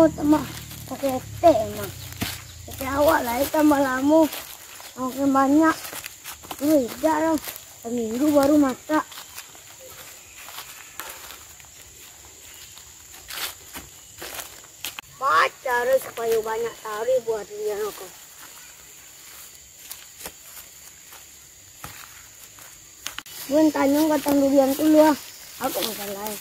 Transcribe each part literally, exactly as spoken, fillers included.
Oh, tambah pakai teh mah. Tapi awak lai tambah lamo. Makan banyak. Wih, dak lah. Saminggu baru masak. Baca supayo banyak taruih buah durian ko. Bun tanyong batang durian tu lu ah. Aku makan lai.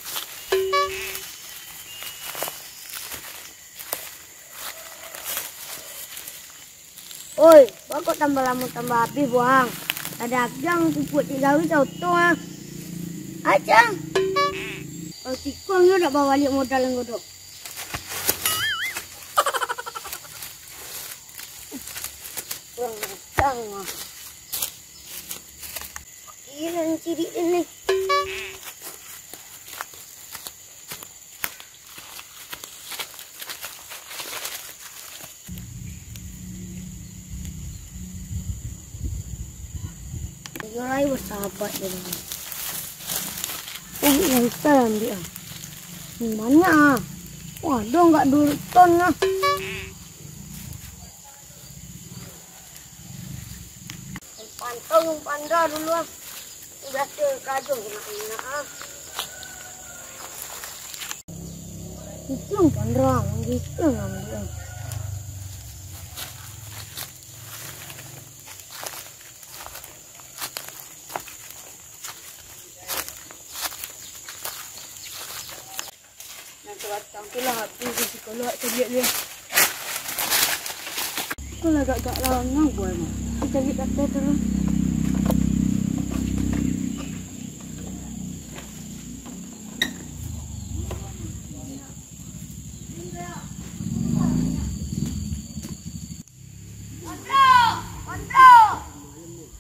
Oi, baa kok tambah lamo tambah abih buang. Tadagang pupuak cik gawi saoto ah. Acang. Kalau tikong yo dak babaliak modal anggo tu. Kurang ajar mah. Gila ni cirik ni. Iyo lai basahabat jo urang. Oh, nan bisa ambiak ah. Banyak ah. Wah, ado agak duo ton lah. Pantau yang pandra dulu ah. Udah terkajung kena-kena ah. Itu yang pandra, itu yang ambiak. Nan sabatang tu lah habih di siko lo, caliak dia. Ko lah agak-agak langang buah mah. Kita cari katai tu lah. Ondro! Ondro!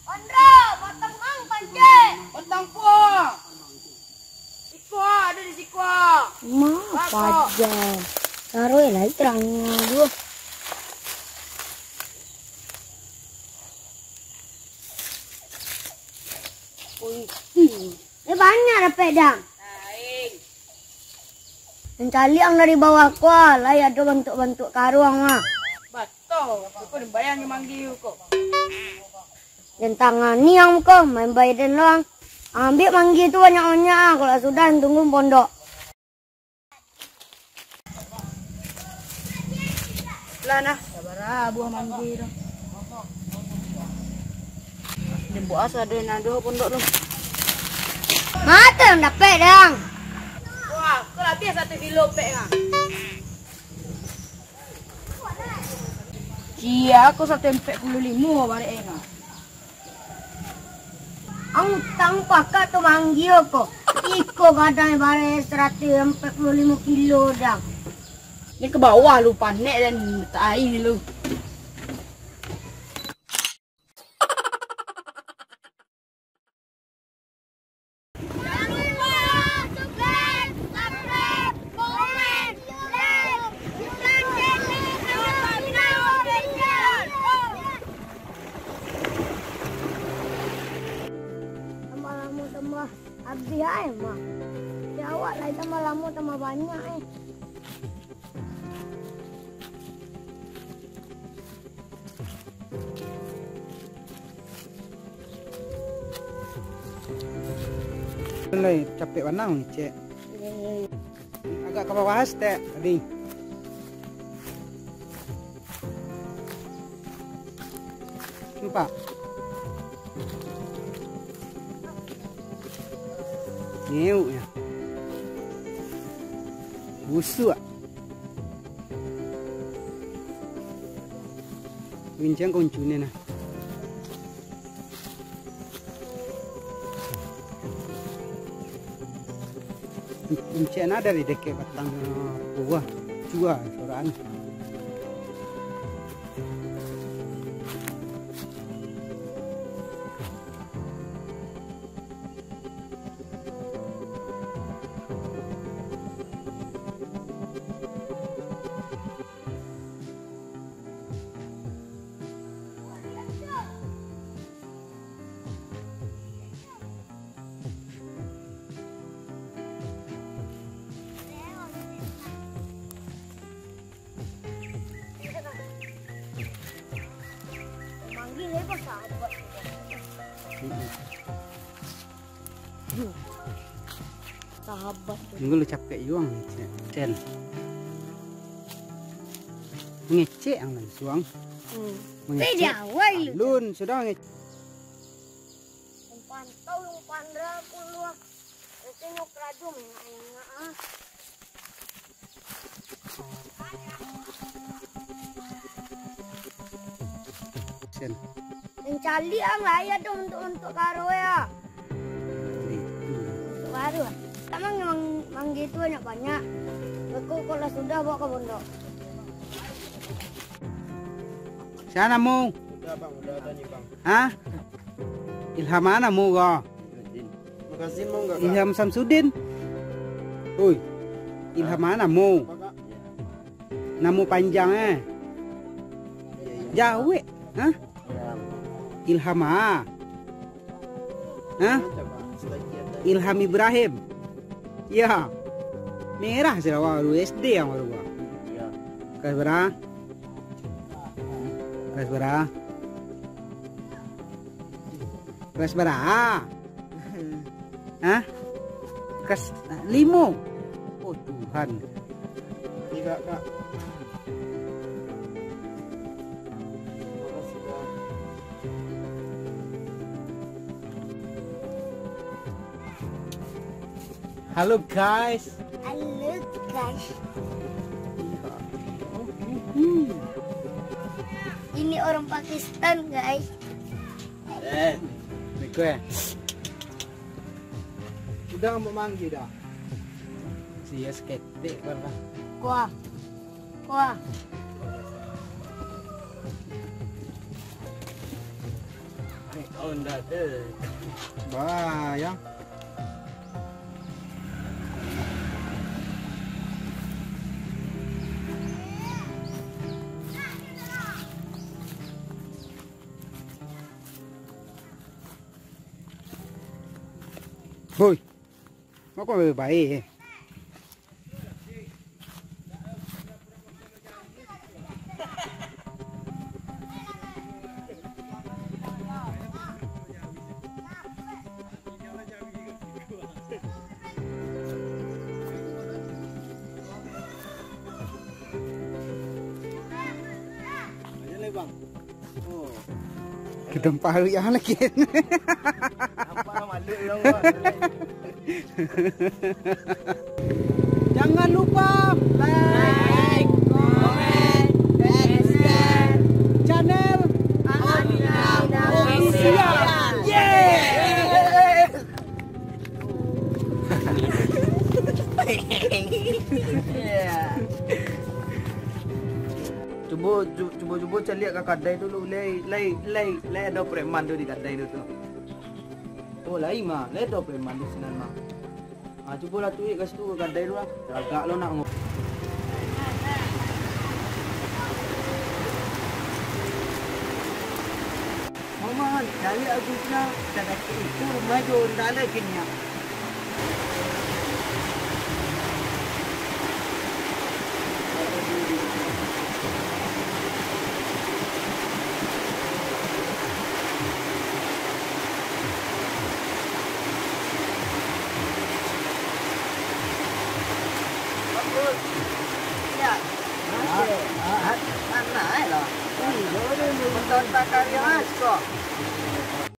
Ondro! Batang ang pancik! Batang puang! Siko, ado di siko. Ma, paja. Taruih lah terangnya dulu. Ui, ih. Eh, banyak dapek, Dang. Lain. Mancaliak ang dari bawah ko, lai ado bantuak-bantuak karuang, ah. Batua, ko den bayang jo manggi ko. Den tangani ang ko, main bae den lo ang. Ambiak manggi tu banyak-banyak, ah, kalau sudah tunggu pondok. Lah nah, sabarabuah manggi tu. Den buek asa den ado pondok tu. Mate ang dapek, Dang. Wah, ko labiah satu kilo pek, ah. Sia ko satu ampek puluah limo barek e, nah. Ang utang pakak tu manggia ko. Iko gadang barek saratuih ampek puluah limo kilo, Dang. Ni ka bawah lu, panek dan tai lu. Tambah lamo tambah abih ai mah. Di awak lai tambah lamo tambah banyak eh. Lai capek bana mangecek. Agak ka bawah saketek tadi. Nampak? Ngeuk nyo. Busuak. Rinciang kuncinyo nah. Incek nah dari dekek batang buah, cua sorakan. Sahabat. Minggu lu capek juo ngecek. Sen. Ngecek ang langsuang. Hmm. Ngecek. Pede awai lu. Alun, sudah ngecek. Pantau yang pandra puluh. Rasanya kerajum, ah. Sen. Mencari ang lah, ya, dong, untuk, untuk karo, ya. Itu. Untuk karo, ah. Emang, emang, emang gitu banyak-banyak. Beko kalau sudah bawa ke pondok. Siapa namo? Udah, Bang, udah tadi, Bang. Hah? Ilham ma namo ko? Makasih, Bang, enggak, Kak? Ilham Samsudin. Oi. Ilham ma namo? Apa, Kak? Namo panjang, eh. Iya, iya. Jawek. Hah? Ilham. Ilham ma? Hah? Coba, selagi ada. Ilham Ibrahim. Ya. Merah sudah baru S D yang baru, Bang. Iya. Kelas berapa? Kelas bara? Kelas bara? Hah? Kelas limo? Oh, Tuhan. Ini, Kak, Kak. Makasih, Kak. Halo, guys. Halo, guys. Hmm. Ini orang Pakistan, guys. Eh, Assalamualaikum, eh. Sudah mau manggil dah. Sia saketek, Bang. Kuah. Kuah. Ai, kau ndak ada. Bah, ya. Hoi, mako bae-bae. Aja lah, Bang. Oh. Kedong paruik yang lagi. Nampak lah malu yang buat. Jangan lupa like, comment, and share channel Aminah Official. Yeay! Cubo, cu-, cubo, cubo caliak ka kadai tu lu, lai, lai, lai, lai ado preman tu di kadai tu, tu. Oh, lai mah, lai ado preman tu sinan mah. Ah, cubolah tuik ka situ, ka kadai tu lah. Tagak lo nak ngo-, Mama, caliak aku sinan, tak dapat itu rumah jo, ndak lai kini.